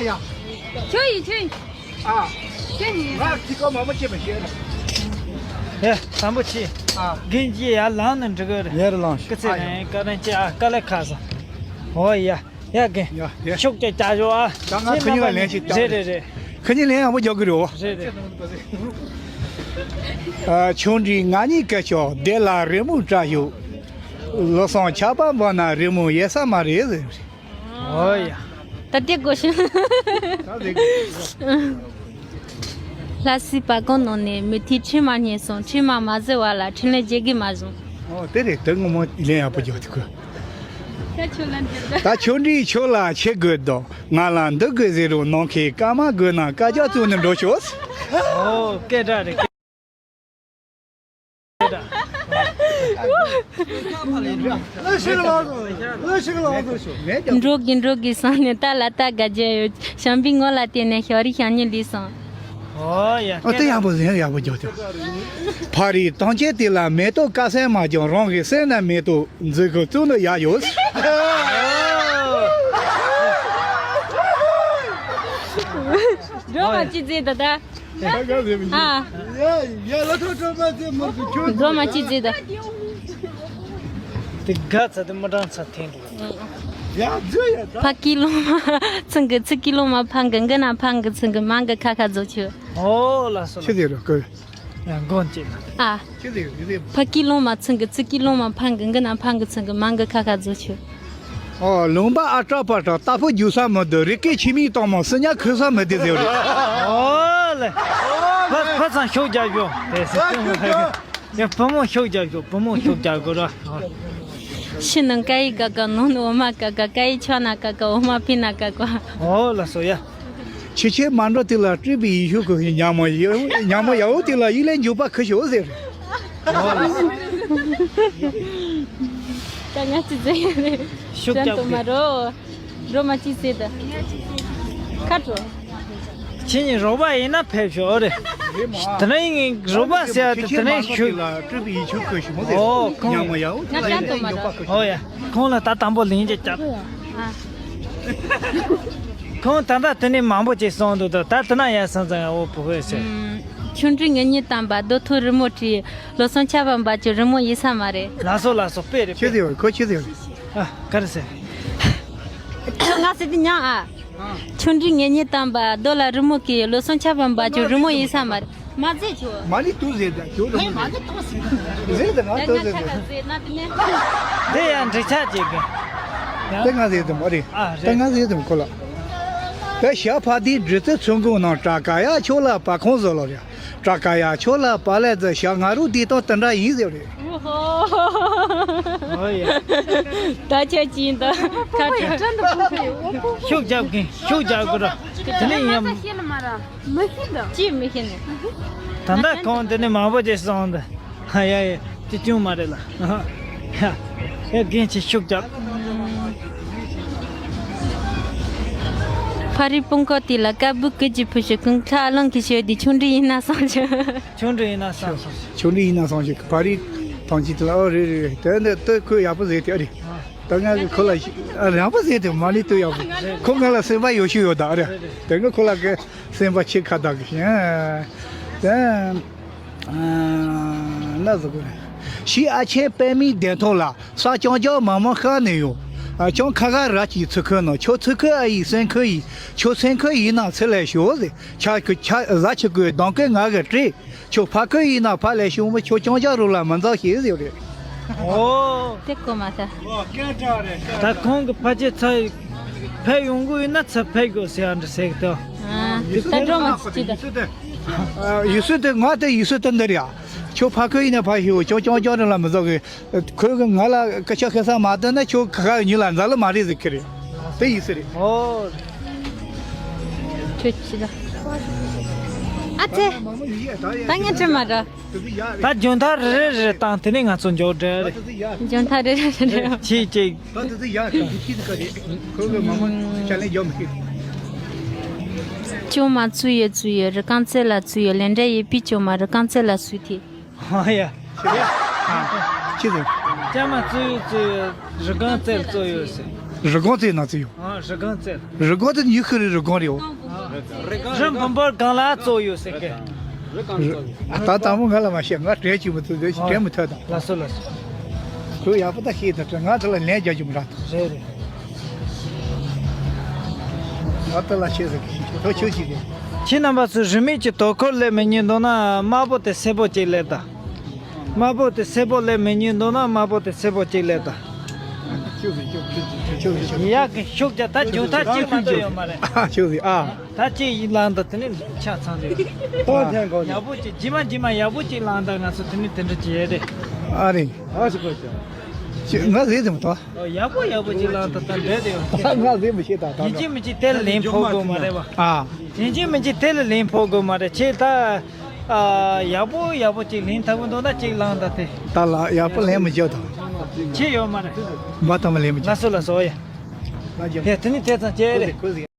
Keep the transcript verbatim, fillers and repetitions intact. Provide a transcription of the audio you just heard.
ཁྱོད་ཡིན་ཁྱོད་ཡིན། ཨ། ཁྱོད་ཡིན། ང་ཁྱི་ཀ་མ་མ་བྱེད་པ་བཤད་ན། ཨེ། དམ་པོ་ཆེ། ཨ། རྒན་གྱིས་ཡར་ལངས་ནས་འགྲོ་གི་རེད། ཡར་ལངས་ཤོག། སྐུ་ཚེ་ཨ་ཡ། རིང་བཀའ་དྲིན་ཆེ་ཨ། དཀའ་ལས་ཁག་སོང་། འོ་ཡ། ཡ་རྒན། ཡ་ཡ། ཤུགས་ཀྱིས་བཅག་ཤོག་ཨ། ད་ང་ཁ་ཉིན་ལ་ལན་ཞིག་རྒྱག་རེད་རེད་རེད། ཁ་ཉིན་ལན་ཡག་པོ་རྒྱག་གི་རེད་བ། རེད་རེད། ཨ། ཆུང་འདྲིས་ང་གཉིས་སྐད་ཆོག་བདེ་ལ་རི་མོ་བཀྲ་ཤོག། ལོ་སང་ཆར་པ་འབབ་ན་རི་མོ་ཡལ་ས་མ་རེད་ཟེར། ཨོ་ཡ། ད་དེ་གོ་ཤེས། ལྷ་སའི་པར་ཁང་ནང་ནས་མུ་མཐུད་འཕྲིན་མ་རྙེད་སོང་། འཕྲིན་མ་མ་བཟོས་བར་ལ་འཕྲིན་ལས་བརྗེད་གི་མ་བྱུང་། ཨོ་དེ་རེད། དེ་ངོ་མ་ལན་ཡག་པོ་རྒྱག་ཐུབ་གི། ད་ཁྱོད་ལ་འདི་ད། ད་ཆུང་འདྲིས་ཁྱོད་ལ་ཆེ་དགོས་འདུག། ང་ལ་འདི་དགོས་ཟེར་རོགས་གནང་མཁན་སྐར་མ་དགོས་ན་སྐར་ཆ་བཙུགས་ནས་འགྲོ་ཤོག། ཨོ་སྐད་གྲགས་རེད། འགྲོ་གི་འགྲོ་གི་བསམ་ནས་ད་ལ་ད་དགའ་རྒྱལ་ཡོད། བྱམས་པའི་ངོ་ལ་བལྟས་ནས་ཞག་རིས་ཞག་ཉིན་ལུས་སོང་། ཨོ་ཡ། ཨ་དེ་ཡག་པོ་ཟིན། ཡག་པོ་རྒྱག་ཐུབ། ཕ་རིའི་གཏམ་ཆེན་དེ་ལ་མེ་ཏོག་དཀར་སེར་མ་ཀྱང་རང་གི་སེམས་ན་མེ་ཏོག་མཛེས་ཁུ་བཙུགས་ནས་ཡར་ཡོད། སྒྲོལ་མ་ཅི་མཛེས་ད་ད། ཨ། སྒྲོལ་མ་ཅི་མཛེས་ད། དེ་དགའ་ཚ་དེ་མི་གྲང་ཚ་འཐེན་འདུག། ཕ་སྐྱིད་ལོང་མ་ཚང་གི་ཚི་སྐྱིད་ལོང་མ་ཕང་གི་འགི་ན་ཕང་གི་ཚང་གི་མང་གི་ཁ་ཁ་རྫོགས་ཆུ། ཨོ་ལ་སོ་ལ། ཆི་ཟེར་རོ་ཀོ། ཡང་མགོ་ཅིག་ལ། ཨ། ཆི་ཟེར་རོ་ཟེར། ཕ་སྐྱིད་ལོང་མ་ཚང་གི་ཚི་སྐྱིད་ལོང་མ་ཕང་གི་འགི་ན་ཕང་གི་ཚང་གི་མང་གི་ཁ་ཁ་རྫོགས་ཆུ། ཨོ་ལུང་པ་ཨ་ཀྲག་པ་ཀྲག་རྟ་ཕོ་རྒྱུག་ས་མི་འདུག། རི་སྐེད་ཆི་མིག་གཏོང་མོ་སི་ཉ་ཁོལ་ས་མི་འདུག་ཟེར་རེད། ཨོ་ལེ། ཕ་ཕ་ཚང་ཤུགས་རྒྱག་ཤོག། དེ་སི་སྟོན་མོ་ཕ་གི། ཡ་བུ་མོ་ཤུགས་རྒྱག་ཤོག། བུ་མོ་ཤུགས་རྒྱག་དགོས་ར། ཕྱི་ནང་སྐད་ཡིག་ག་ག་ནང་ནས་འོ་མ་ག་ག་སྐད་ཡིག་ཆོག་ན་ག་ག་འོ་མ་ཕི་ན་ག་ག། ཨོ་ལ་སོ་ཡ། ཆེ་ཆེ་མ་འགྲོ་དེ་ལ་སྤྲུལ་པའི་ཡེ་ཤུ་ཁོ་ཉ་མོ་ཡ་ཉ་མོ་ཡ་འོ་དེ་ལ་ཡིད་ལས་འཇུག་པ་ཁུ་ཤོག་ཟེར། ཨོ་ལ་སོ། ད་ང་ཅི་ཟེར་ཡ་རེད། ཤུགས་རྒྱབ་དགོས། འགྲོ་མ་འགྲོ་མ་ཅི་ཟེར་ད། ཁ་དྲོ། ཁྱེད་གཉིས་རོགས་པ་ཡིན་ན་ཕེབས་ཤོག་རེད། དེ་ནས་ངས་རོགས་པ་ཟེར་ཡ་དེ་དེ་ནས་ཞུ། ཨོ་ཁོང་། ང་ཅང་དུ་མ་ར། ཨོ་ཡ། ཁོང་ལ་ད་དང་པོ་ལན་ཅིག་བརྒྱབ། ཁོང་ད་ལྟ་དེ་ནས་མང་པོ་ཅིག་གསུངས་འདུག། ད་ད་དེ་ན་ཡ་སང་ཙང་ཡ་འོ་བུ་ཧོས་ཟེར། ཆུང་འདྲིས་ངེད་གཉིས་བཏང་པ་རྡོ་ཐོ་རི་མོ་བྲིས། ལོ་སང་ཆར་པ་འབབ་ཀྱི་རི་མོ་ཡིན་ས་མ་རེད། ལགས་སོ་ལགས་སོ། དཔེ་རེད། ཆི་དཔེ་ཟེར་བ་ཁོ་ཆི་ཟེར་བ། ཨ། ག་རེ་ཟེར། ཁྱོད་ང་ཟེར་དེ་ཉག་ཨ། ཆུང་འདྲིས་ངེད་གཉིས་བཏང་པ་རྡོ་ལ་རི་མོ་བརྐོས། ལོ་སང་ཆར་པ་འབབ་ཀྱི་རི་མོ་ཡིན་ས་མ་རེད། མ་ཟེར་ཁྱོད། མ་ནི་ཏུ་ཟེར་ད་ཁྱོད་རི་མོ་ཟེར། ད་ང་ཁ་ཁ་ཟེར་ན་དེ་ནས། དེ་ཡང་འགྲིག་ཆགས་བྱེད་གི། ད་ང་ཟེར་དེ་མ་རེད། ཨ་རེད། ད་ང་ཟེར་དེ་མ་ཁོ་ལ། ད་ཞག་ཕ་དེའི་འདྲི་རྩད་ཚུར་འགོ་ནང་བྲག་དཀར་ཡག་ཁྱོད་ལ་པར་ཁང་བཟོ་ལོ་རེད། བྲག་དཀར་ཡག་ཁྱོད་ལ་པར་ལས་ཚོ་ཞག་ང་རུ་དེ་དང་དེ་འདྲ་ཡིན་ཟེར་རེད། ཨོ་ཧོ། ཨོ་ཡ། ད་ཁྱོད་ཀྱིས་འདི་ཁ་ཁྲོ། ཤུགས་རྒྱབ་གིན་ཤུགས་རྒྱབ་དགོས་ར། དེ་ནས་ཡང་། ཅི་མི་ཤེས་ནས། ད་ལྟ་གོང་དེ་ནས་མང་པོ་ཅིག་སོང་འདི། ཡ་ཡ། དེ་ཅུང་མ་རེད་ལ། ཡ་ཡ། རྒན་ཆེ་ཤུགས་རྒྱབ། ཕ་རི་སྤུན་ཀོ་དེ་ལ་ཀ་བུ་ཀུ་ཅི་ཕུ་ཤུ་ཀུན་ཁྲ་ཨ་ལང་གི་ཤོད་དེ་ཆུང་འདྲིས་ཡིན་ན་སང་ཆུ། ཆུང་འདྲིས་ཡིན་ན་སང་ཆུ། ཆུང་འདྲིས་ཡིན་ན་སང་ཆུ་ཕ་རི་ཐང་ཆི་དེ་ལ་ཨོ་རེད་རེད་རེད། དེ་འདི་ལྟོས་ཁོས་ཡག་པོ་ཟེར་དེ་ཨ་རེད། ད་ང་གི་ཁོ་ལ་ཨ་རེད་ཡག་པོ་ཟེར་དེ་མ་ནི་ལྟོས་ཡག་པོ། ཁོ་ང་ལ་སེམས་པ་ཡོད་ཤུ་ཡོད་ད་ཨ་རེད། དེ་ང་ཁོ་ལ་གི་སེམས་པ་ཆེ་ཁ་དག་གི་ཤིང་། དེ། ན་ཟུག་གི་རེད། ཞི་ཨ་ཆེན་པད་མའི་གདན་ཐོག་ལ་ས་ཀྱང་ཀྱང་མ་མ་ཤར་ནས་ཡོང་། ཨ་ཅང་ཁ་ཁ་ར་གྱི་ཚུ་ཁོ་ནོ་ཁྱོད་ཚུ་ཁོ་ཨ་ཡི་སེང་ཁོ་ཡི་ཁྱོད་སེང་ཁོ་ཡིན་ན་ཚུ་ལས་ཤོག་ཟེར། ཆ་ཁོ་ཆ་ཟ་ཆུ་ཁོའི་གདོང་ཁོ་ང་གི་སྤྲེལ། ཁྱོད་ཕ་ཁོ་ཡིན་ན་ཕ་ལས་ཤོག་མོ་ཁྱོད་ཅང་ཅང་རུ་ལ་མི་འཛག་ཤེས་ཟེར་རེད། ཨོ། དེ་གོ་མ་ས། ད་ཁོང་གི་ཕ་ཆེ་ཚ་ཕེ་ཡོང་གི་ཡིན་ན་ཚ་ཕེ་དགོས་ཟེར་ཨ་འདྲ་ཟེར་གི་ད། ཨ་ད་འགྲོ་མ་ཅི་ད། ཡུལ་སྲོལ་དེ་ང་དེ་ཡུལ་སྲོལ་དེ་འདི་རེད་ཡ། ཁྱོད་ཕ་ཁོ་ཡིན་ན་ཕ་ཤི་འོ་ཁྱོད་ཅང་ཅང་རེ་ལ་མི་བཟོ་གི། ཁོས་གི་ང་ལ་སྐད་ཆ་ཤེས་ས་མ་བཏོན་ན་ཁྱོད་ཁ་ཁ་ཉིད་ལ་མཛའ་ལ་མ་རེད་ཟེར་གི་རེད། དེ་ཡིན་ས་རེད། ཨོ། ཁྱོད་ཅི་ད། ཨ་ཙེ། ད་ངས་དྲི་མ་ར། ད་འཇོན་ཐང་རེ་རེ་རེ་བཏང་དེ་ནས་ང་ཚོ་འཇོག་འདྲ་རེད། འཇོན་ཐང་རེ་རེ་རེ་རེ། ཆེ་ཆེ། ད་དེ་ཚོ་ཡག་གི་ཁྱི་དེ་ག་རེད། ཁོ་གི་མ་མ་ཅ་ལེན་རྒྱག་མི་ཤེས། ཅོ་མ་བཙུགས་ཡོད་བཙུགས་ཡོད་རི་རྐང་རྩེ་ལ་བཙུགས་ཡོད་ལེ་འདྲ་ཡེ་པི་ཅོ་མ་རི་རྐང་རྩེ་ལ་བཙུགས་ཏེ། ཧ་ཡ། ཅི་རེད། ཅ་མ་བཙུགས་ཡོད་བཙུགས་ཡོད་རི་རྐང་རྩེ་ལ་བཙུགས་ཡོད་ཟེར། རི་སྒང་རྩེ་ནང་ཚུད་ཡོད། ཨ་རི་སྒང་རྩེ། རི་སྒང་དེ་ཉི་ཤུ་རེ་རི་སྒང་རེད་ཡོད། རི་བོན་པོ་སྒང་ལ་གཙོ་ཡོད་ཟེར་གི། ད་དང་པོ་ང་ལ་མ་བཤད། ང་དྲན་གྱི་མི་ཐུབ། དེ་དྲན་མི་ཐུབ་དང་། ལགས་སོ་ལགས་སོ། ཁོས་ཡག་པོ་ད་ཤེས་ད་དྲན། ང་དེ་ལ་ལན་རྒྱག་རྒྱུ་མི་རག་ད། རེད་རེད། ང་དེ་ལ་ཤེས་ཟེར་གི་ཐོ་ཆོད་ཅིག་རེད། ཁྱེད་རྣམ་པ་ཚོས་རིན་མེད་ཀྱི་དོ་ཁུར་སླེབས་མི་ཉན་འདུག་ན་དམར་པོ་དེ་སེར་པོ་གཅིག་སླེབས་དང་། དམར་པོ་དེ་སེར་པོ་སླེབས་མི་ཉན་འདུག་ན་དམར་པོ་དེ་སེར་པོ་གཅིག་སླེབས་དང་། ཆོད་ཟིག་ཆོད་ཆོད་ཟིག་ཆོད་ཟིག་ཡག་གི་ཤུགས་ཀྱང་ད་མཇུག་མཐར་གཅིག་མ་གཏོགས་ཡོད་མ་རེད། ཨ་ཆོད་ཟིག་ཨ། ད་གཅིག་ཡིན་ལང་ད་དེ་ནི་ཆ་ཚང་དེ་ཡོད། ཡག་པོ་གཅིག་རྗེས་མ་རྗེས་མ་ཡག་པོ་གཅིག་ལང་ད་ང་ཚོ་དེ་ནི་དེ་འདྲ་བྱེད་ཡས་རེད། ཨ་རེད། ཨ་ཞིག་གོ་ཅག་ང་ཟེར་དེ་མ་ཐོ། ཡག་པོ་ཡག་པོ་གཅིག་ལང་ད་ད་འདྲ་དེ་ཡོད། ང་ཟེར་མི་ཤེས་ད་ད། ཡིན་གཅིག་མིན་གཅིག་དེ་ལ་ལན་ཕོག་དགོས་མ་རེད་བ། ཨ། ཡིན་གཅིག་མིན་གཅིག་དེ་ལ་ལན་ཕོག་དགོས་མ་རེད། ཁྱེད་ད། ཨ། ཡག་པོ་ཡག་པོ་གཅིག་ལེན་ཐུབ་ཀྱི་འདུག་ན་གཅིག་ལང་ད་དེ། ད་ལ་ཡག་པོ་ལེན་མི་བྱེད་དང་། ཁྱེད་ཡོད་མ་རེད། མ་དང་མ་ལེན་མི་ལགས་བྱེད། སོ་ལགས་སོ་ཡ། ལགས་ཀྱི། ཡ་དེ་ནི་དེ་ཙམ་བྱས་རེད། ཁོ་ཟིག